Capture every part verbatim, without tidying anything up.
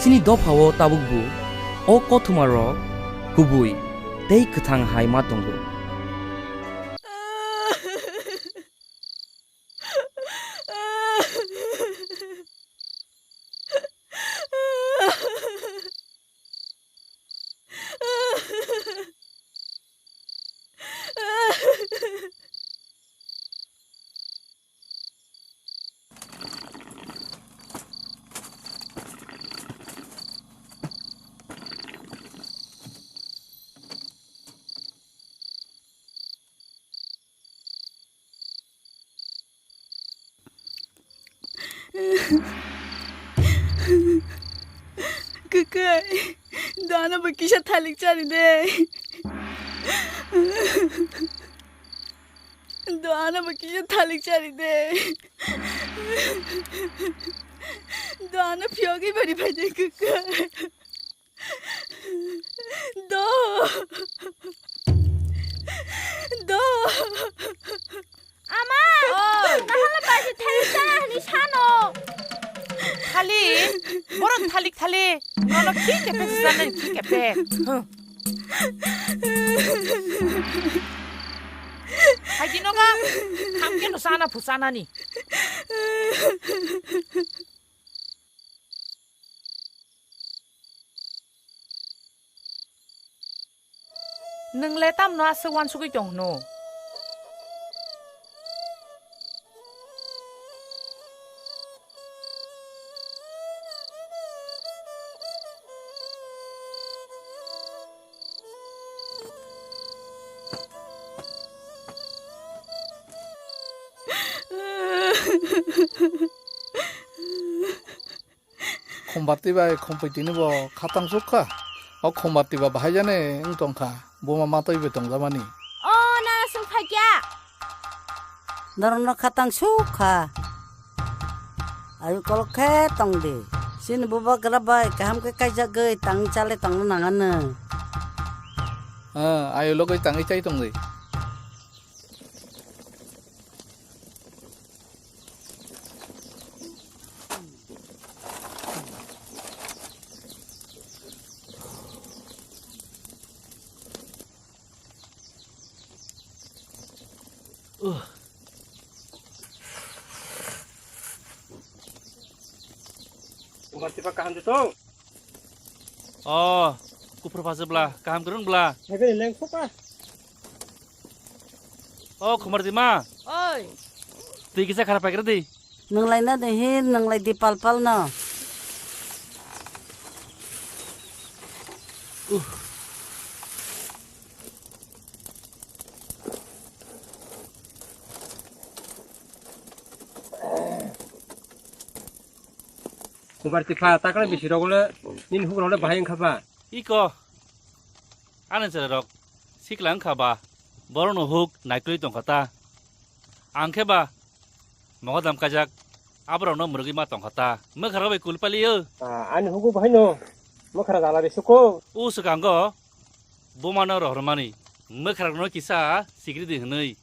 Chini dophao tabukbo o kothoma rok kubui tei kwthang hai ma tongo. Kwkai, doano bo kisa thalik chari de. Doano bo kisa thalik chari de. Doano phiyogwi bari pai de, kwkai. Do. Do. Ama! Oi! Nahala baji thalik chana hwnwi sano. Thalik? Borok thalik thalik. Nono khi kepe sijana, khi kepe. Huh. Hai di noga, kham keno sana phu sanani. Nwng le tamno aswk uansugwi tong hwno? Khumbar twi bai khumpui tini bo khatang suk kha. O khumbar twi ba bahai jani wng tong kha. Buma ma twi bai tong jamani. O nana sung phai kya? Norok no khatang suk kha. Ayu kolok khe tong di. Chini bubagra bai kaham khe kaijagwi tang chale tongna nangano. Ah, ayu logwi tangwi chai tong di. Umar tipa kaham de tong? Oh, kuphur phaswk bla, kaham kwrwng bla. Hai bai leng phuka. Oh, Khumar di ma. Oi. Twi kisa khara paikra di. Nwnglai na de hin, nwnglai di pal pal no. Uh. Kubar tipha takle bisi rok le nini huk rok le bahai wngkha ba. Iko. Ani chwrai rok sikla wngkha ba. Borok no huk naikroi tongkha ta. Ang khe ba mogodam kajak aborok no mwrwgwi ma tongkha ta. Mwkha rok bai kul pali o. Ah, ani hugo bahai no mwkha rok ala bisi ko. U swkango buma no rohormani mwkha rok no kisa sikri di hwnwi.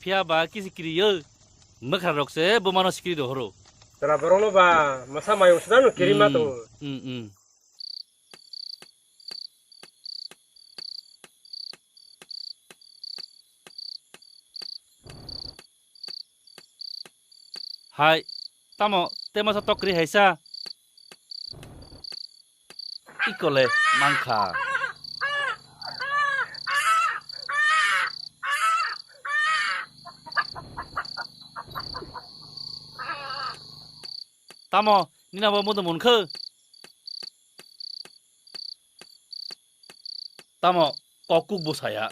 Phiya ba kisi kiriyo, mwkha rok se buma no sikiri rohoro. Chwla borok no ba masa mayung sida no kiri ma tongo. Hmm, hmm. Hai, tamo te masa tokri haisa? Ikole mankha. Tamo nina bo mudo munkhe? Tamo kok kuk bo saya?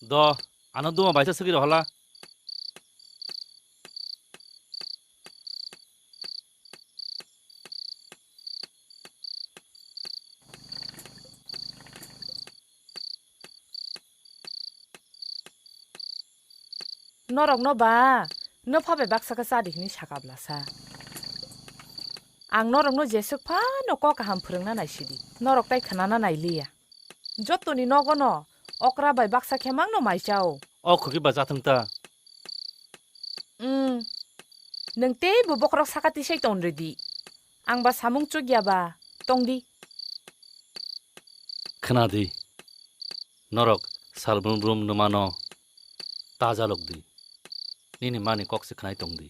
Do, ano duma baisa sugiro hola. Norokno ba, no pha bai baksa khe cha di hwnwi saka bwlasa. Ang norokno jeswk phano kok kaham phwrwngna naisidi. Norok tai khwnana nailiya. Jotoni nogono okra bai baksa khe mangno mai chao. O khuki ba jathwng ta. Umm. Nwng teibo bokhorok saka tisai ton rwdi. Ang ba samung chukya ba tongdi. Khna di. Norok sal brum brum nwmano ta jalok di. Nini mani kok se khnai tong di.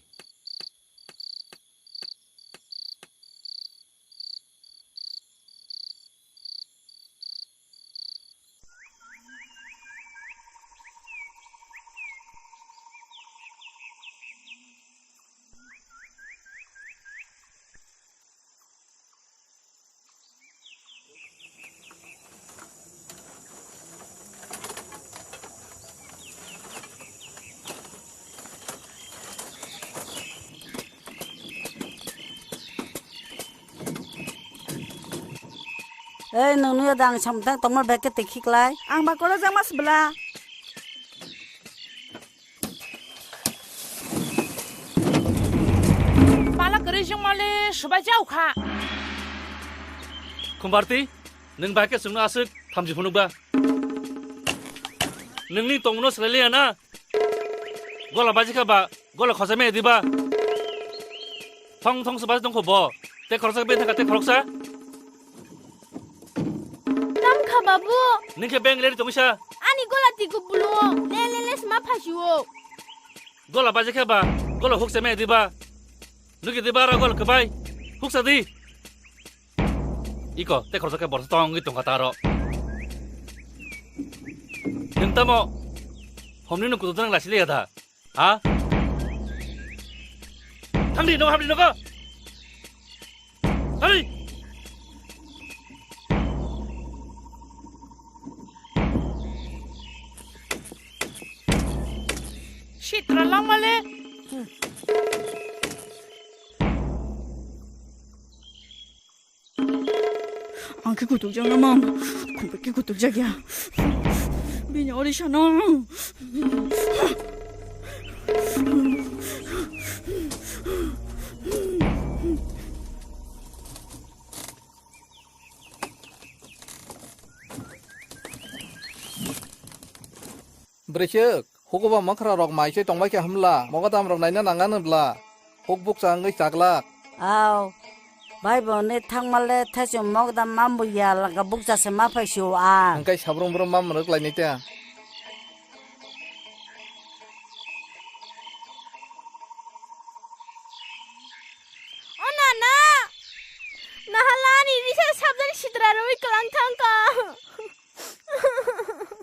Ei, nwng nuya da ang samtang tongma bag khe twi khiklai. Ang ba kolo jang mas bla. Pala kwrwi jwngmale swbai cha ukha. Khumbarti, nwng bai khe chwngno aswk thamchi phunukba. Nwngni tongmano swlai liya na? Gola baji kha ba, gola khosa me diba? Thong thong swbai tongkho bo. Te khoroksa be thaka te khoroksa. Tamkha babu. Ningkhe beng leri tongisa. Ani gola tiku buluo. Le le le sma phasio. Gola baje khe ba, gola hukse me diba. Nuki diba ra gol kbai. Huksa di. Iko, te khorsa khe borsa tongwi tongkha taro. Nung tamo. Homni nung kudu nang lasile ya da. Ha? Thangdi no habdi no ko. Thangdi. Sitra langmale. Ang khe kutuk jak na mang. Khumbai khe kutuk jak ya. Bini ori sano. Bwrwichwk, hukuba mwkhra rok mai se tongbai kha hwnla, mogodam rok naina nang anw bla, huk bukcha wngwi chaglak. Aw, bai bo ne thangmale thaichung mogodam mambo ya laka bukcha se ma phai sio ang. Hwnkhe sabrung brum ma mwrwk lainai ta. O nana, nahalani risa sabjani sitra rwi kwlang thangkha.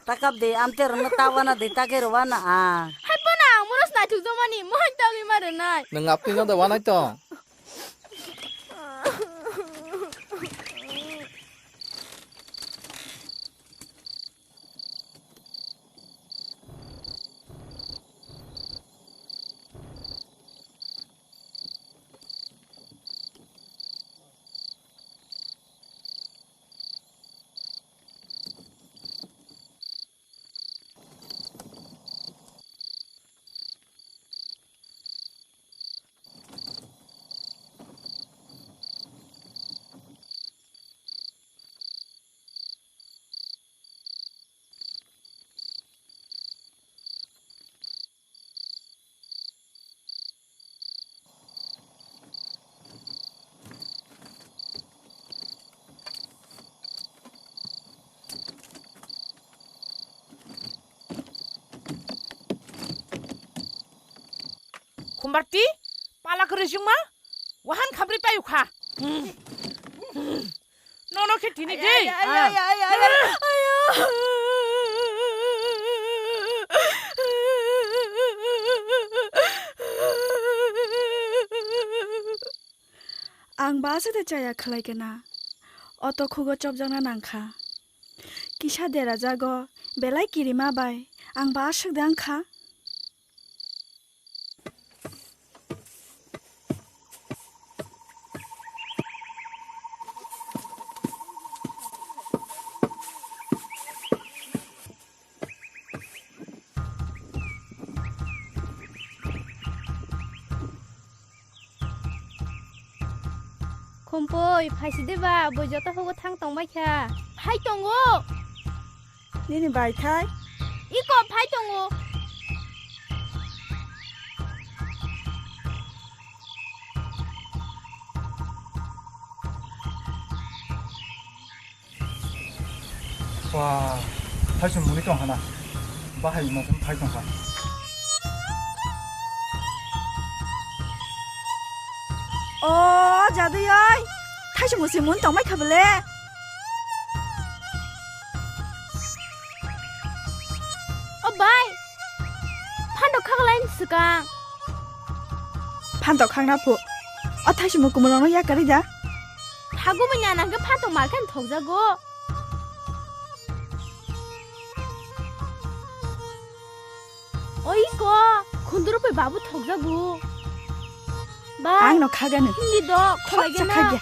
Takap de, amte rwngno ta wana de, take rw wana a. Hai pona ang monos naithok jomani, mohai tagwi ma rwnai. Nwng apni no da wanai tong. Khumbarti, pala kwrwi chwngma, wahan khamri payu kha. Nono khe tini de. Ay, ay, ay, ay, ay, ay, ay. Ang ba aswk de chaya khlai kena. Oto khugo chopjakna nangkha. Kisa dera jago belai kirima bai ang ba aswk de wngkha. Khumpui, phaisidi ba, bui joto hugo thang tongbai kha. Phai tongo. Nini bai thai? Iko phai tongo. Ba, thaisung muni tong hana. Bahai no phai tong kha. O jadui oi, thaisung musi mun tong mai kha bele. O bai, phando khaklai swkang. Phando khakna phu. O thaisung mukumulong no yakari da. Thagumui nana hwnkhe phantok mar khe thokjago. Oi ko, khunduru pai babu thokjago. Bai, ang no khagani. Hindi do, thoksa kholaigena. Khagya.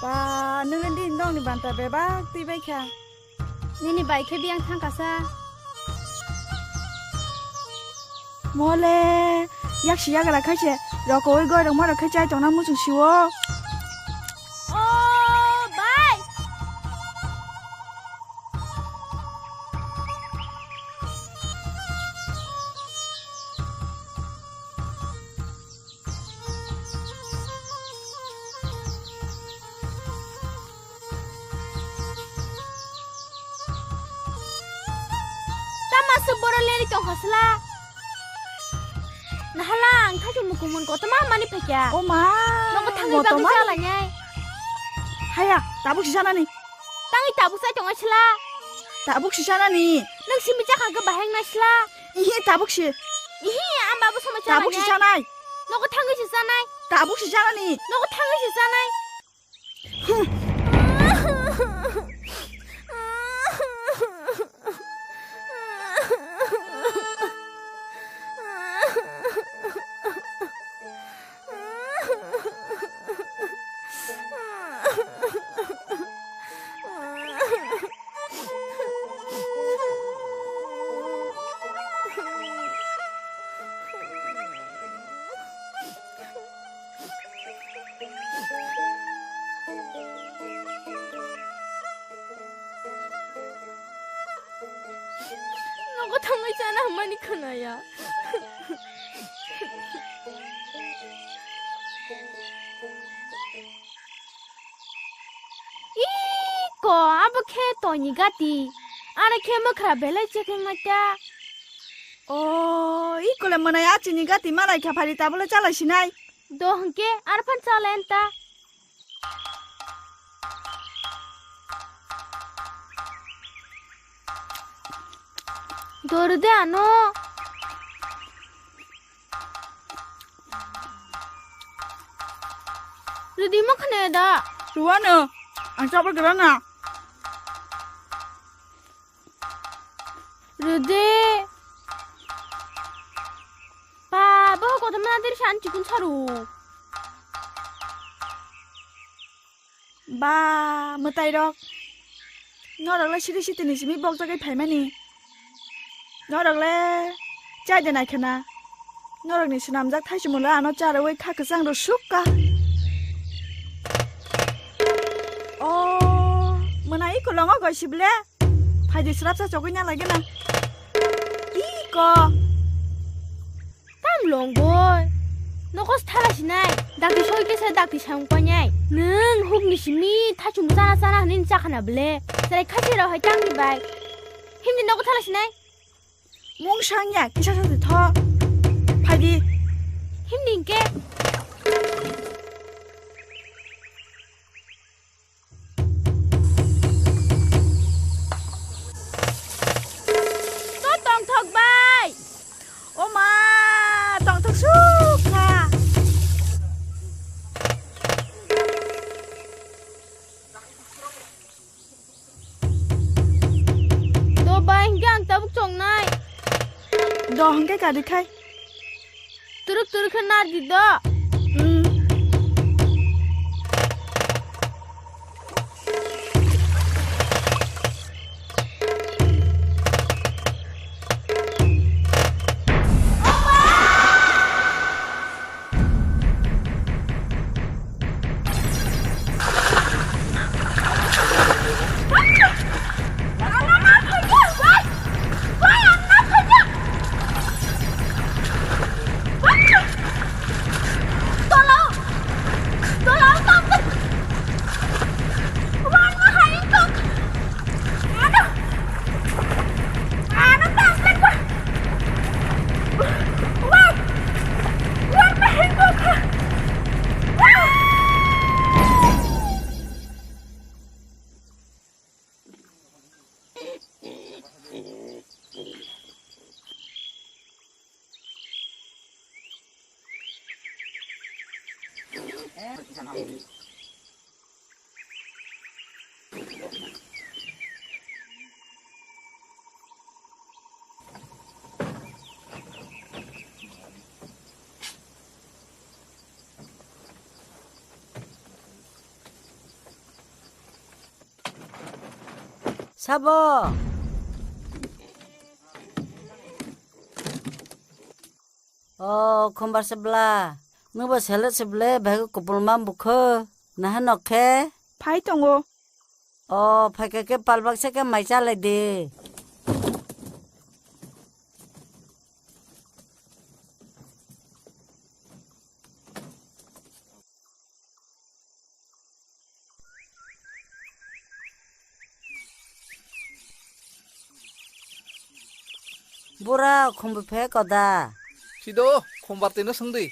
Ba, nungni din dongni banta bebak twi bai kha. Nini bai khe biyang thang kasa. Mole, yaksi yagra khaise, rokoi goi rok ma rok khe chai tongna muchung siwo. O bai. Tama se boro leri tong khasla. Nahala ang thajung mukumun kotoma mani phekya. O ma, nogo thangwi bagwi kotoma? Jalainai. Haya, tabuk si janani. Tangwi tabuk sai tong sla. Tabuk si janani. Nang simi jakha ga baheng na sla. Ihi tabuk si. Ihi, ang babu sama tabuk si janai. Nogo thangwi si janai. Tabuk si janani. Nogo thangwi si janai. Nogo thangwi chana hwnmani khwnaya. Iko, abo khe toini gati. Ano khe mwkhra belai chekengma ta. O, iko le mwnai a chini gati malai kha phari tabole chalai sinai. Do hwnkhe arphan chalai anta. Dor de ano. Rwdi ma khne da. Ruwano. Ang chapel gerana. Rwdi. Ba, bo kotorma nadir san chikun saru. Ba, mwtai rok. Norok le siri sitini simi bok jagwi phaimani. Norok le chai de nai khna. Norok ni swnamjak thaichumlo ano charwi kha kwchang rw sukka. O, mwnai kolongo goi sible. Phaidi swrapsa chogwi na lagena. Iko. Tang longoi. Nokos thala sinai. Dakti soi kesa dakti sayung panai. Nung hukni simi thachung chana chana hwnwi chakhana ble. Serai khasi rok hai tangni bai. Himni nogo thala sinai. Mung sangya kisa sa tho. Phaidi. Himni ke. To tongthok bai. O ma, tongthok sukha. Do bai, hingke ang tabuk chongnai. Do hingke kari khai. Turuk turuk khe nardi do. Hmm. Sabo. O, khumbar se bla. Nwng bo selek se ble, bhai kupul mam bukho. Naha nok khe? Phai tongo. O, phaikha khe palbak se khe mai chalai di. Bura, khumbu phe koda. Sido, khumbar tino swngdi.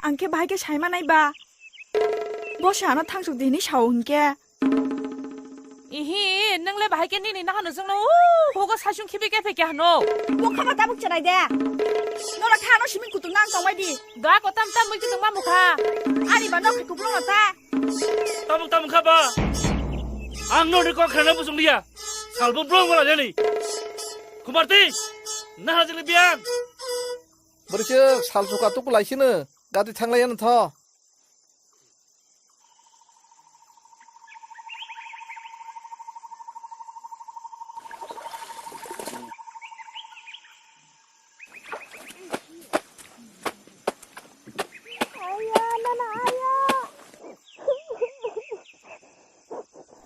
Ang khe bahai khe saima nai ba. Bo se ano thangsok di hinwi sao hinkhe. Ihi, nwng le bahai khe nini nahano jwngno, uh, hogo saichung khibi khe phai khe hano. Bo khama tabuk chwrai de. Nora kha ano simi kutung nang tongbai di. Da ko tam tam mui kutung ma mukha. Ani ba nok kuplung ta. Tabuk tabuk kha ba. Ang noni kok khana busung liya. Salbo brong wala jani. Kumarti, naha jili biang. Bwrwi khe sal chuka tuku lai sino, gati thanglai ano tho.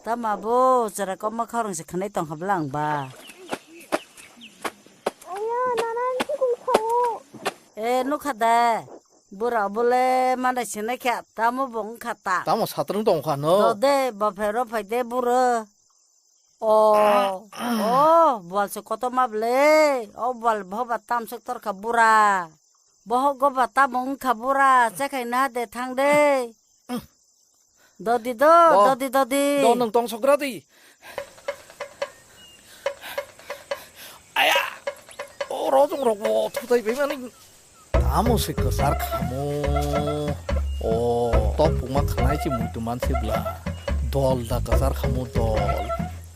Tama bo, chwra kokma khorang se khwnai tong habla ang ba. Aya, nana, ang se kung sao. E, nukha da. Bura bole mana sinai kha, tamo bo wngkha ta. Tamo satrung tong kha no? Do de, baphe ro phai de bura. O, o, bwal se kotorma ble. O bwal bohoba tamsok torkha bura. Bohok goba tamo wngkha bura, chekhai na de thang de. Dodi do, bo, dodi, dodi. Do nwng tong sokra di. Aya! O rojong rok bo thutai bai mani. Tamo se kwchar khamo. O, topungma khnai se muitu man se bla. Dol da kwchar khamo dol.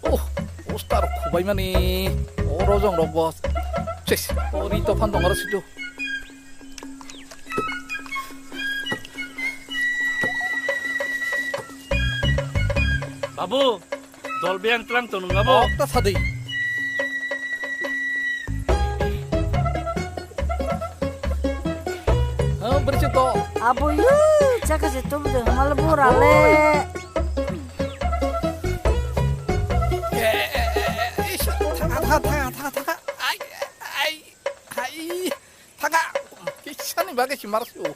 Oh, poster khubai mani. O rojong rok bo. Chis, o ri tophan tong aro situ. Babu, dol biyang tlang tong nung abo. Okta sadi. Oh, bersi to. Abo yu, chaka se tum de mal bura le. Eh, eh, eh, eh, ish, thanga, thanga, thanga, thanga, thanga. Ai, ai, ai. Thanga. Kisani bagwi si marasio.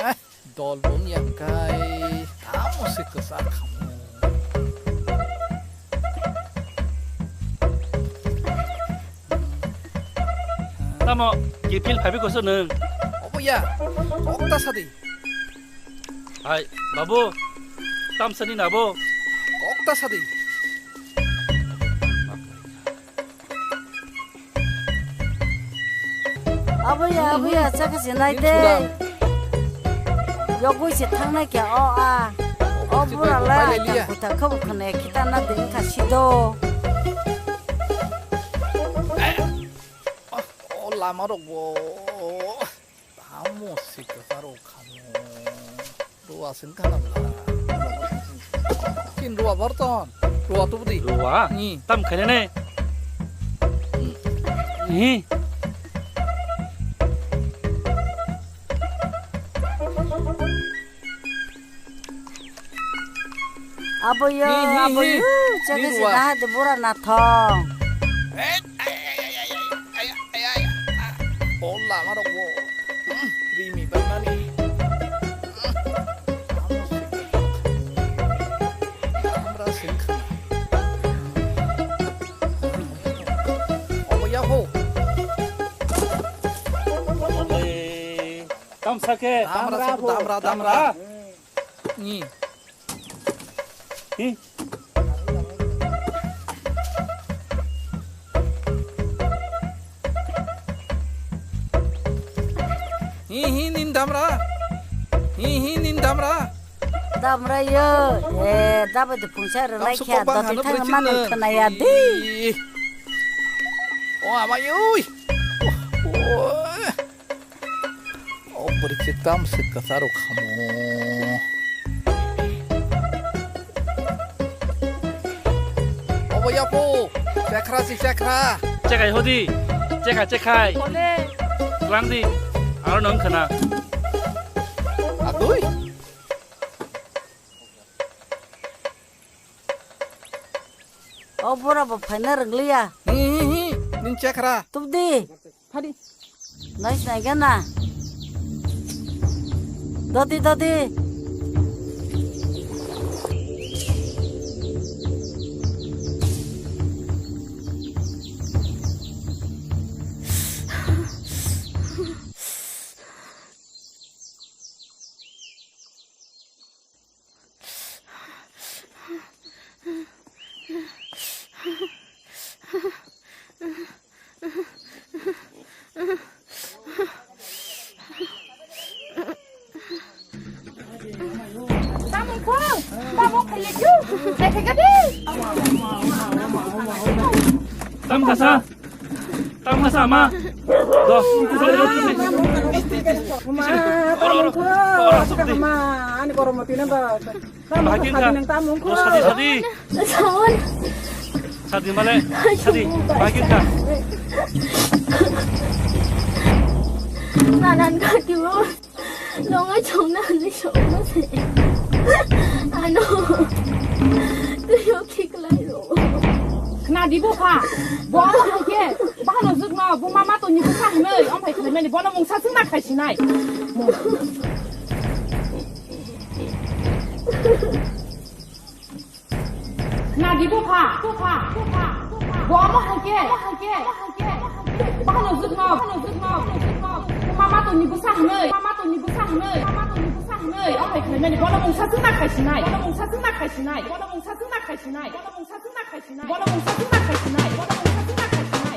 Ah. Dol bung yang kai, tamo se kwchar khamo. Tamo, gipil phaibi koso nwng? Obo ya, kokta sadi. Hai, babu, tam sani nabo? Kokta sadi. Abuya, abuya, chakha se nai de. Yogwi se thangnai khe o a. O bura lai tang khuta khabu khane khita na de kha sido. O lama rok bo. Tamo sikasaro khamo. Rua sin khanam la. Sin rua borton. Rua tu budi. Rua? Ni. Tam khaine ne. Ni. Abo yo, hi, hi, abo hi. Yo, chakha se naha de bura nathong. Eh, ay, ay, ay. O lama rok bo. Hmm, rimi bai mani. Hmm. Amra sing kha. Obo ya ho. Tamsa khe, damra, damra, damra. Ni. Hi. Hi, hi, nin damra. Hi, hi, nin damra. Damra yo. Eh, daba de pungsa rw lai khe, doti thang manung khna ya di. O amai oi. O bwrwi se tam se kwcharo khamo. Obo Yapo, chekra si chekra. Chekai hodi, cheka chekai. Ole. Lang di, aro nong khana. Atui. O bora bo phaina rwngliya. Hmm, hmm, hmm. Ning chekra. Tubdi. Phadi. Nai nai gana. Dodi, dodi. Tamung kho, tamung khaye kyo, dekhe gadi. Tam kasa. Tamo sama. Dos. Oro, oro, oro, oro, oro, oro. Ani goromo tino dos. Bagin ka. Dos sadi, sadi. Sadi male. Sadi. Bagin ka. Nanan ka kibo. Nonga chongna ani chongna se. Ano. Tuyo khiklai ro. Khna di bupha. Bo ano hai khe. Bahano jwk no. Bo mama to ni bupha hinoi. Om hai khlaimani. Bono mungsa swngna khai sinai. Nadi bupha, bupha, bupha, bupha. Bo omo hai khe, omo hai khe, omo hai khe, omo hai khe. Bahano jwk no, bahano jwk no, bahano jwk no. Mama to ni bwsa hinoi, mama to ni bwsa hinoi, mama to ni bwsa hinoi. Omo hai khlaimani, bono mungsa swngna khai sinai, bono mungsa swngna khai sinai, bono mungsa swngna khai sinai, bono mungsa swngna khai sinai, bono mungsa swngna khai sinai, bono mungsa swngna khai sinai, bono mungsa swngna khai sinai.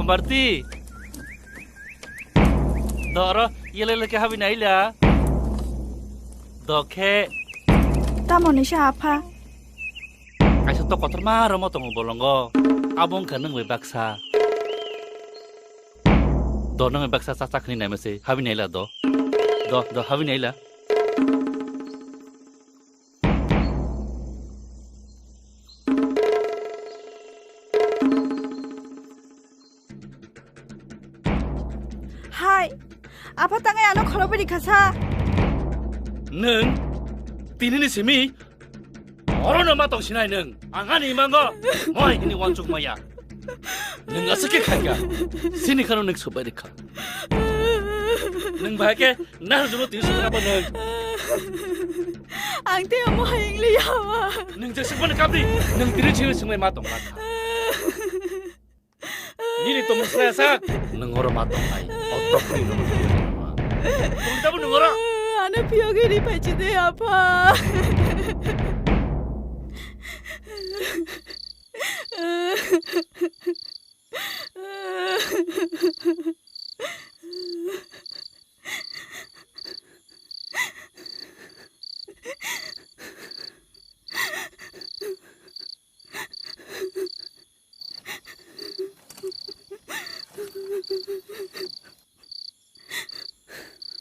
Kembarti. Do oro yele leke habi naila. Do khe. Tamo ni sa apha. Kaisa to kotor ma romo tongo bolongo. Abo wngkha nang bai baksa. Do nang bai baksa cha cha khni naima se habi naila do. Do, do habi naila. Hai, apha tangai ano khorokbai rikha sa. Nwng tinini simi orono ma tong sinai nwng. Ang ani imango moi hini wansuk maya. Nwng aswk khe khaikha. Sini khano nwng subai rikha. Nwng bahai khe nahar juno twi sukna ba nwng. Ang tei omo hai wng liya wa. Nwng jesuk bani kapdi. Nwng tini chini sumai ma tong lakha. Nini tongmung saya sak. Nwng oro ma tongnai. Otok ni nwng. Tong tabu nwng oro. Ano piyok ini pachi de apa.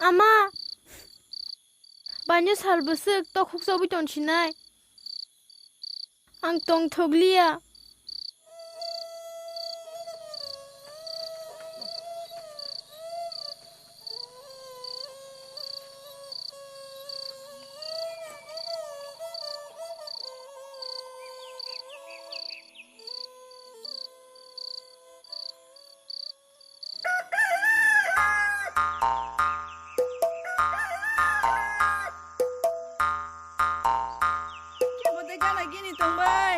Ama, banya sal bwswk tok khuksa bui tong sinai. Ang tongthok liya. Kebo de gana gini tongbai.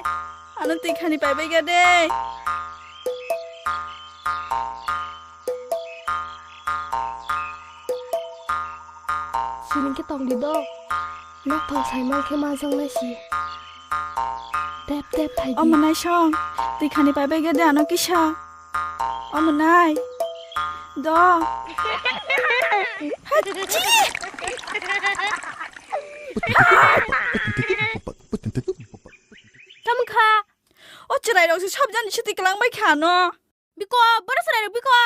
Ano twi khani paibai ga de. Siling khe tong di do. Nok thong sai man khe ma jang nai si. Tep tep thai di. Omo nai song. Twi khani paibai ga de ano kisa. Omo nai. Do. Tamo kha. O chwrairok se sabjani siti kwlangbai kha no. Biko, boro chwrairok biko.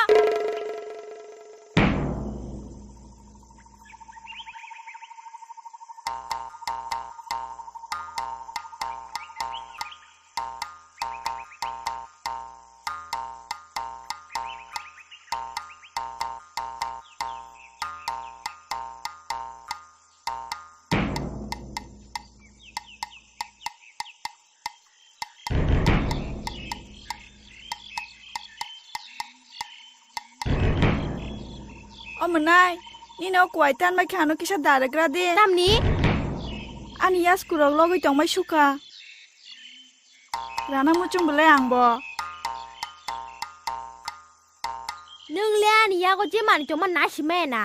O mwnai, nini o kuwai tanbai khe ano kisa daragra de. Tamni? Ani yaskurok logwi tongbai sukha. Rana muchung belai ang bo. Nwng le ani yago je manwi tongma nai si maya na.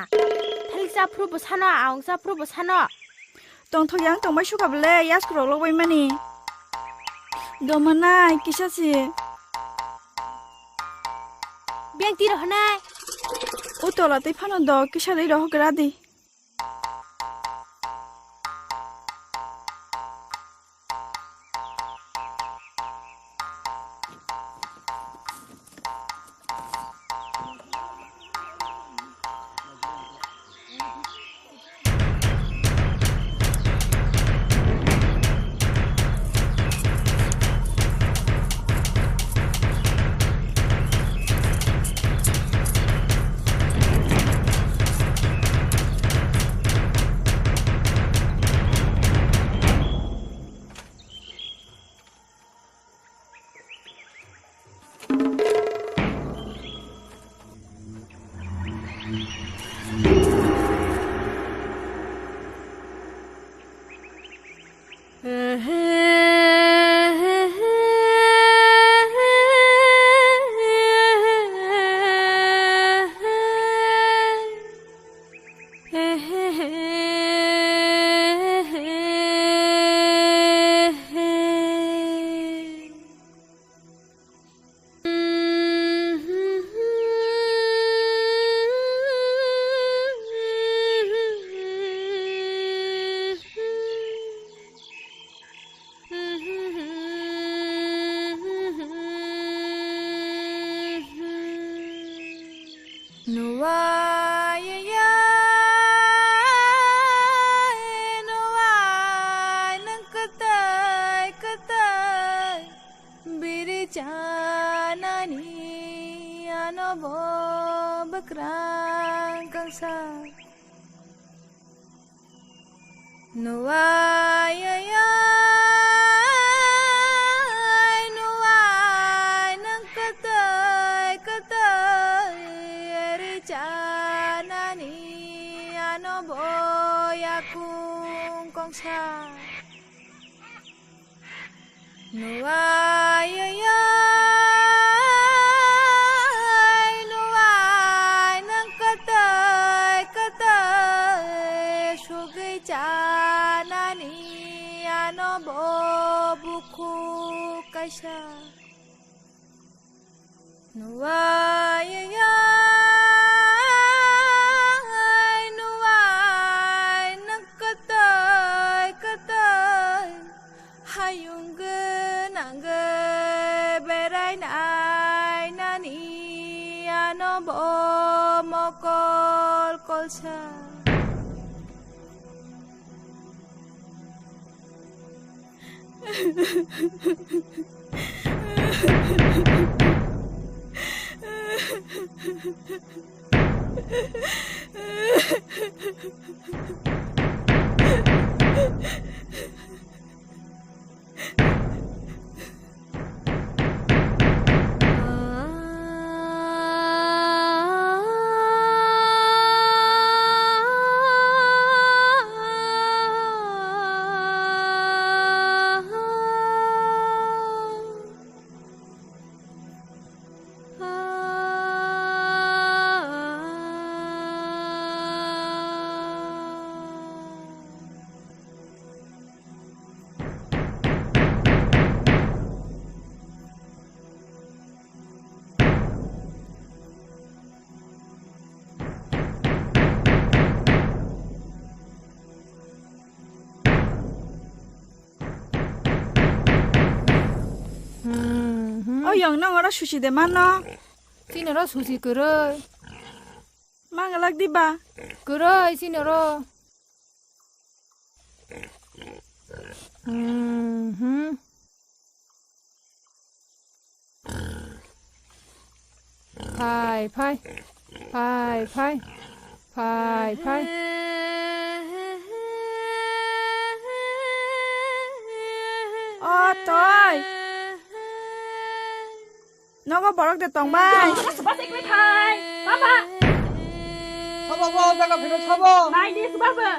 Thalik cha phuru bo sano, aung cha phuru bo sano. Tongthok yang tongbai sukha bele, yaskurok logbai mani. Domanai, kisa si. Beng tiro hwnai. O tola tei phano do, kisa dei rohok ra di. Nuwai, nuwai, nwng kwtwi, kwtwi, biri chanani ano bo bwkrang kangsa. Nuwai, nuwai, nwng kwtwi, kwtwi, ri chanani ano bo yakung kongsa. Nuwai, nuwai, nwng kwtwi, kwtwi, sugwi chanani ano bo bukhuk kaisa. Nuwai, nuwai, nwng kwtwi, kwtwi, hayung gwnang berai nai nani ano bo mokol kolsa. Oyong nang oro susi de mano. Chini oro susi kwrwi. Mangalak di ba? Kwrwi chini oro. Mhm. Phai, phai. Phai, phai. Phai, phai. O, toi. Nogo borok de tong bai. Bas, bas, ekle phai. Baba. Sabo, bo, jaga phiro sabo. Nai di, baba.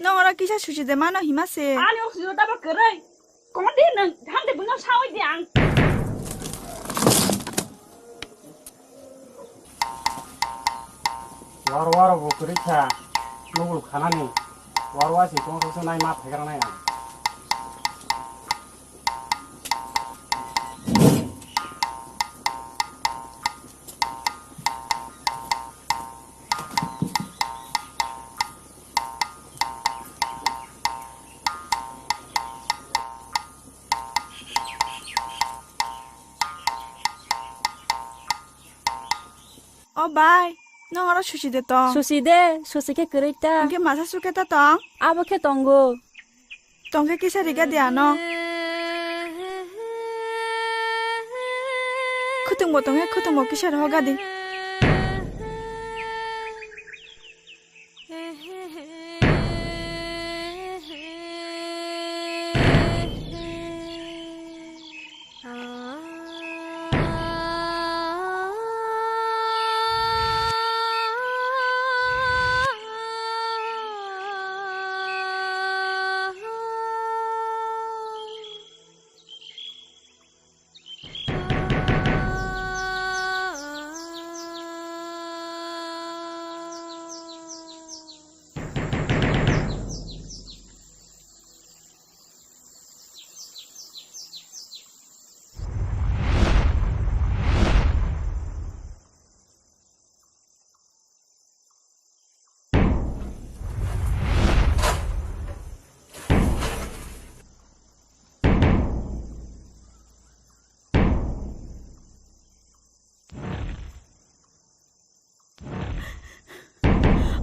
Nong oro kisa susi de mano hima se. Ani oxygen tabo kwrwi. Kondi nang, hande bunga sawi di ang. War war bo kwrwi kha. Nugul khanani. War war si tong tong nai ma phegra nai ang. O bai, nong oro susi de tong. Susi de, susi khe kwrwi ta. Hwnkhe masa sukhe ta tong? Abo khe tongo. Tongkhe kisa riga di ano. Khutungbo tongkhe khutungbo kisa rohoga di.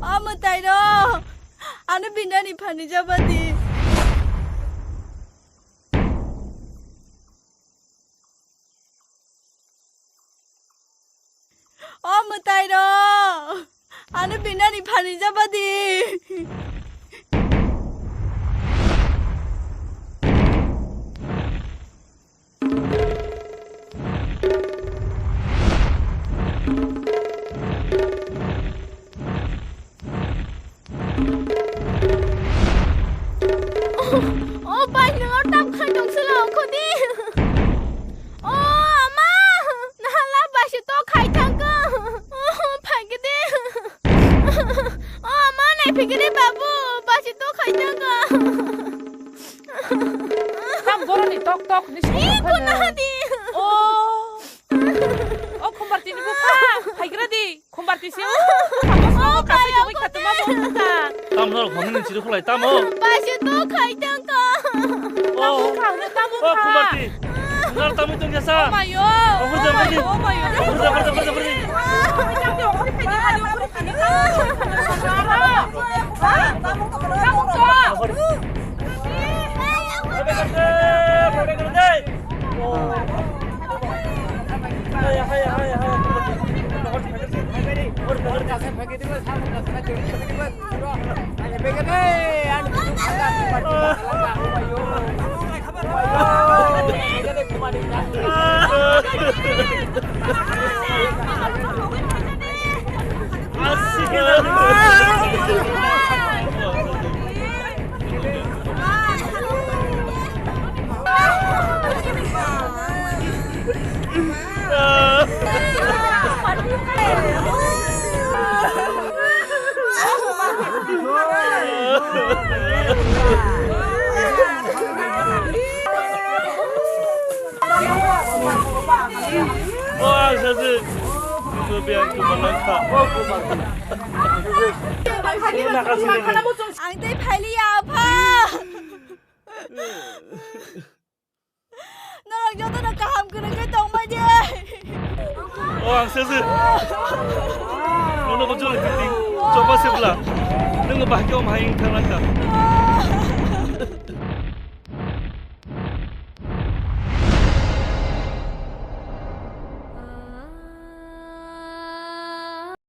O mwtai rok, ano binani phani jabadi. O mwtai rok, ano binani phani jabadi. O, o bai, nwng oro tam khai tong silo, khodi. O, ama, nahala baisi to khai thangkha. O, phaikhe de. O, ama, naiphikhe de, babu, baisi to khai thangkha. Tam boroni tok tok ni song. Ee, khuna hadi. O. O, Khumbarti ni bupha, phaigra di. Khumbarti se o, o, o, kasi jogoi khatuma bo wngkha. Tam norok hwnwi nini chiri khulai, tamo? Baisi to khai tongkha. O. Tamo kha, tamo kha. O, Khumbarti. Nor tamo tongya sa. O mayo. O, hurja, hurja. O mayo. Hurja, hurja, hurja, hurja. Tamo kha. O, ang sachi. Ito biyang ko manang ka. Ang tei phailiya, apha. Norok Jotono kaham kwrwngwi tongmani. O ang sese. Nono bo jole kiting. Choba sebla. Nungo bahai khe om hai thang langkha.